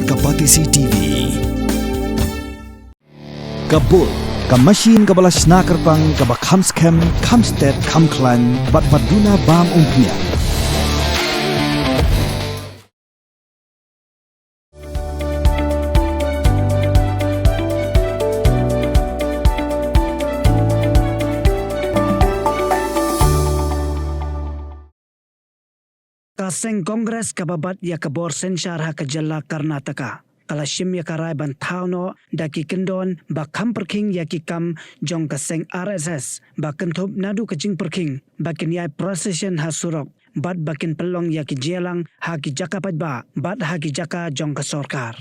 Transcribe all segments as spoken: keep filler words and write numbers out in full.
Ka Batesi T V. Ka Bull, ka machine kaba la shna kyrpang, kaba kham skhem, kham stet, kham khlaiñ, bad ba duna bam umphniang. Ka seng Congress kaba bat ïa ka bor synshar ha ka jylla Karnataka ka la shim ïa ka rai ban thaw noh da ki kyndon ba kham pyrkhing ïa ki kam jong ka seng R S S, ba kynthup naduh ka jingpyrkhing ba kin ïai procession ha surok, bad ba kin pynlong ïa ki jingïalang ha ki jaka paidbah bad ha ki jaka jong ka sorkar.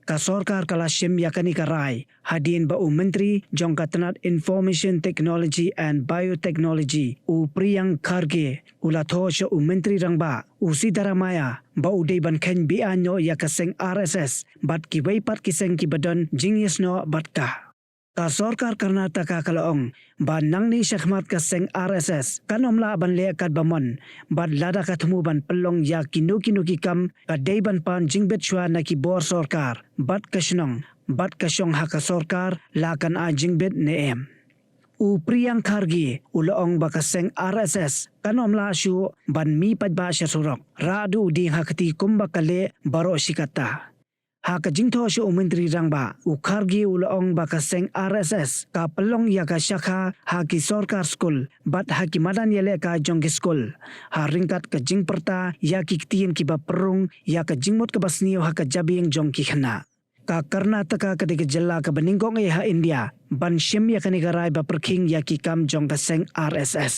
Ka sorkar ka la shim ïa kane ka rai hadien ba u Myntri jong ka tnat Information Technology and Biotechnology, u Priyank Kharge, u la thoh sha u Myntri Rangbah, u Siddaramaiah, ba u dei ban kheiñ beaiñ noh ïa ka seng R S S bad kiwei pat ki seng kiba don jingïasnoh bad ka. Ka sorkar Karnataka ka la ong ba nangne shakhmat ka seng R S S kan ym lah ban leh katba mon, bad lada ka thmu ban pynlong ïa kino kino ki kam, ka dei ban pan jingbit shuwa na ki bor sorkar bad ka shnong, bad ka shong ha ka sorkar la kan ai jingbit ne em. U Priyank Kharge u la ong ba ka seng R S S kan ym lah shuh ban mih paidbah sha surok, rah duh u dieng ha kti kumba ka leh baroh shi katta. Ha ka jingthoh sha u Myntri Rangbah, u Kharge u la ong ba ka seng R S S ka pynlong ïa ka shakha ha ki sorkar skul bad ha ki madan ïalehkai jong ki skul, ha ryngkat ka jingpyrta ïa ki ktien kiba pynrung ïa ka jingmut kaba sniew ha ka jabieng jong ki khynnah. Ka Karnataka ka dei ka jylla kaba nyngkong eh ha India ban shim ïa kane ka rai ba pyrkhing ïa ki kam jong ka seng R S S.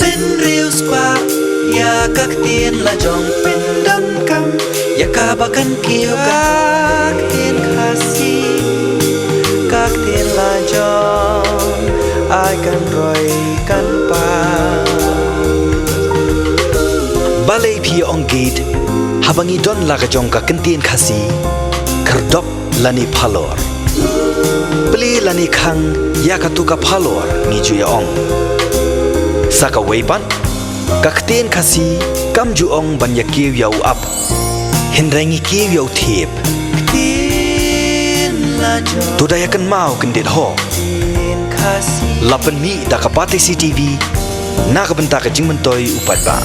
Pynriewspah ïa ka ktien lajong, pyndonkam ïa kaba kan kiew, ka ktien Khasi, ka ktien lajong, ai kan roi kan pan. Balei phi ong gate haba ngi don la ka jong ka kyntien Khasi? Khyrdop lane phalor. Plie lane khang ïa katu ka phalor, ngi ju ïa ong. Sa kawei pat, ka ktien Khasi kam ju ong ban ïa kiew ïa u ap, hynrei ngi kiew ïa u thiep. Ktien lajong. To da ïa kynmaw kyndit ho. Ktien Khasi. La pynmih da ka Batesi T V na ka bynta ka jingmyntoi u paidbah.